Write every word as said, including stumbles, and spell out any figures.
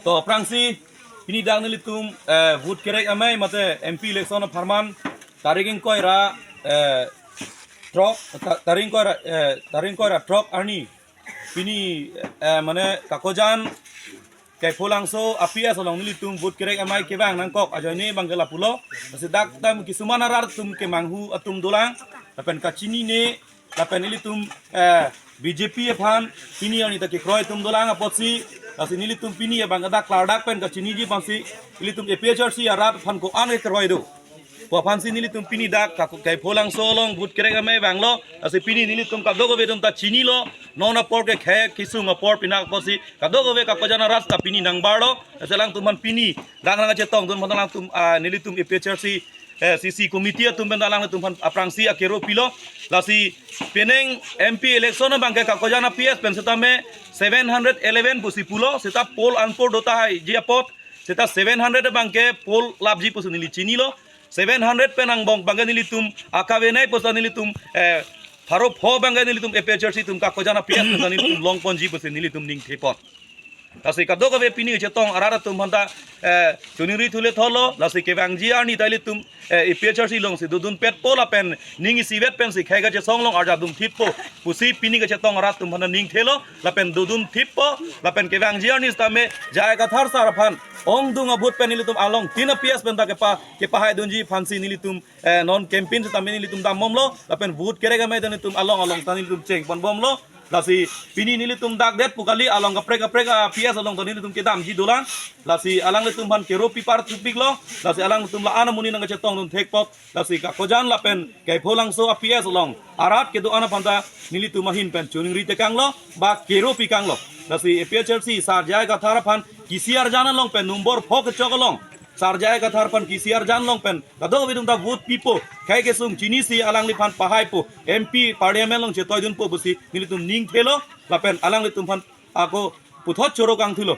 To aphrangsi pini dak nelitum eh, vote kerek amei mate M P election apharman tarik ingkoi ra eh, throk ta- tarik ingkoi ra eh, tarik ingkoi ra throk arni pini eh, mane Kakojan Kephulangso a P S along nelitum vote kerek amei kevang nangkok ajoine bangke lapulo. Lasi dak tam kisuman arat atum kemanghu atum dolang lapen kachinine lapen nelitum eh, B J P aphan pini arni ta kekroi atum dolang apotsi lasi nelitum pini abang dak klardak pen kachiniji aphansi nelitum A P H L C arat aphan ko-an kekroi do. Ko aphansi nelitum pini dak Kako- Kephulangso along vote kerek amei vanglo. Lasi pini nelitum kadokave atum ta chinilo. Non apor ke khei kisung apor pinak apotsi kadokave Kakojan arat ta pini nangbarlo. Lasi alangtum aphan pini dak nangchetongdun aphan alangtum ah, nelitum A P H L C eh, C C committee atum pen alangtum aphan aphrangsi akero pilo. Lasi penang M P election abangke Kakojan a P S pen setame seven hundred eleven pusi pulo, seta poll anpur do tahai ji apot, seta seven hundred abangke poll lapji pusi neli chinilo. Seven hundred pen angbong abangke nelitum akavenei pusi nelitum eh, pharo pho abangke nelitum A P H L C atum Kakojan a P S pen nelitum longponji pusi nelitum ning thepon. Lasi kadokave pini chetong arat atum aphan ta eh, choningri thule tholo, lasi kevangji arni ta ilitum eh, A P H L C alongsi dodun petpo lapen ning isivet pensi khei kachesong along arjadun thippo pusi pini kachetong arat atum aphan ta ning thelo lapen dodun thippo lapen kevangji arni setame J I Kathar sir aphan ongdung a vote pen nelitum along tin a P S pen ta kepa kepahaidunji aphansi nelitum eh, non campaign setame nelitum dambomlo lapen vote kerek amei ta nelitum along along ta nelitum chengponbomlo. Lasi pini nelitum dak det pu kali along kaprek kaprek a P S along ta nelitum kedamji dolang. Lasi alanglitum aphan kero pipar thupiklo. Lasi alanglitum la-an amonit nangchetongdun thekpot. Lasi Kakojan lapen Kephulangso a P S along arat kedo-an aphan ta nelitum ahin pen choningri tekanglo ba kero pikanglo. Lasi A P H L C sar J I Kathar aphan kisi arjan along pen nombor pho kechok along sar J I Kathar aphan kisi arjan along pen kadokave atum ta vote pipo, khei kesung chinisi alangliphan pahaipo, M P parliament along chetoidunpo pusi nelitum ning thelo lapen alanglitum aphan ako puthot choro kangthulo.